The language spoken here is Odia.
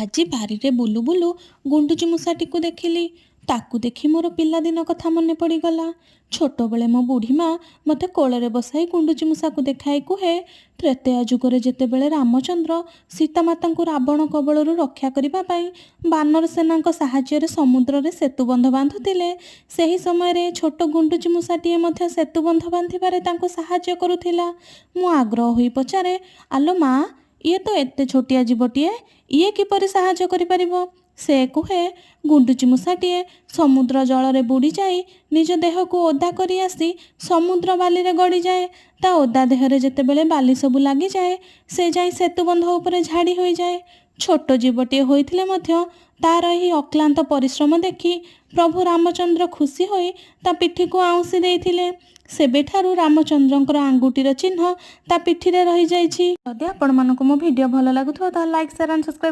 ଆଜି ବାରିରେ ବୁଲୁ ବୁଲୁ ଗୁଣ୍ଡୁଚି ମୂଷାଟିକୁ ଦେଖିଲି। ତାକୁ ଦେଖି ମୋର ପିଲାଦିନ କଥା ମନେ ପଡ଼ିଗଲା। ଛୋଟବେଳେ ମୋ ବୁଢ଼ୀ ମା ମୋତେ କୋଳରେ ବସାଇ ଗୁଣ୍ଡୁଚି ମୂଷାକୁ ଦେଖାଇ କୁହେ, ତ୍ରେତୟା ଯୁଗରେ ଯେତେବେଳେ ରାମଚନ୍ଦ୍ର ସୀତାମାତାଙ୍କୁ ରାବଣ କବଳରୁ ରକ୍ଷା କରିବା ପାଇଁ ବାନର ସେନାଙ୍କ ସାହାଯ୍ୟରେ ସମୁଦ୍ରରେ ସେତୁବନ୍ଧ ବାନ୍ଧୁଥିଲେ, ସେହି ସମୟରେ ଛୋଟ ଗୁଣ୍ଡୁଚି ମୂଷାଟିଏ ମଧ୍ୟ ସେତୁବନ୍ଧ ବାନ୍ଧିବାରେ ତାଙ୍କୁ ସାହାଯ୍ୟ କରୁଥିଲା। ମୁଁ ଆଗ୍ରହ ହୋଇ ପଚାରେ, ଆଲୋ ମା, ଇଏ ତ ଏତେ ଛୋଟିଆ ଜୀବଟିଏ, ଇଏ କିପରି ସାହାଯ୍ୟ କରିପାରିବ? ସେ କୁହେ, ଗୁଣ୍ଡୁଚି ମୂଷାଟିଏ ସମୁଦ୍ର ଜଳରେ ବୁଡ଼ିଯାଇ ନିଜ ଦେହକୁ ଓଦା କରି ଆସି ସମୁଦ୍ର ବାଲିରେ ଗଡ଼ିଯାଏ। ତା ଓଦା ଦେହରେ ଯେତେବେଳେ ବାଲି ସବୁ ଲାଗିଯାଏ, ସେ ଯାଇ ସେତୁବନ୍ଧ ଉପରେ ଝାଡ଼ି ହୋଇଯାଏ। ଛୋଟ ଜୀବଟିଏ ହୋଇଥିଲେ ମଧ୍ୟ ତାର ଏହି ଅକ୍ଳାନ୍ତ ପରିଶ୍ରମ ଦେଖି ପ୍ରଭୁ ରାମଚନ୍ଦ୍ର ଖୁସି ହୋଇ ତା ପିଠିକୁ ଆଉଁସି ଦେଇଥିଲେ। ସେବେଠାରୁ ରାମଚନ୍ଦ୍ରଙ୍କର ଆଙ୍ଗୁଠିର ଚିହ୍ନ ତା ପିଠିରେ ରହିଯାଇଛି। ଯଦି ଆପଣମାନଙ୍କୁ ମୋ ଭିଡ଼ିଓ ଭଲ ଲାଗୁଥିବ, ତାହେଲେ ଲାଇକ୍, ସେୟାର ଆଣ୍ଡ ସବସ୍କ୍ରାଇବ୍।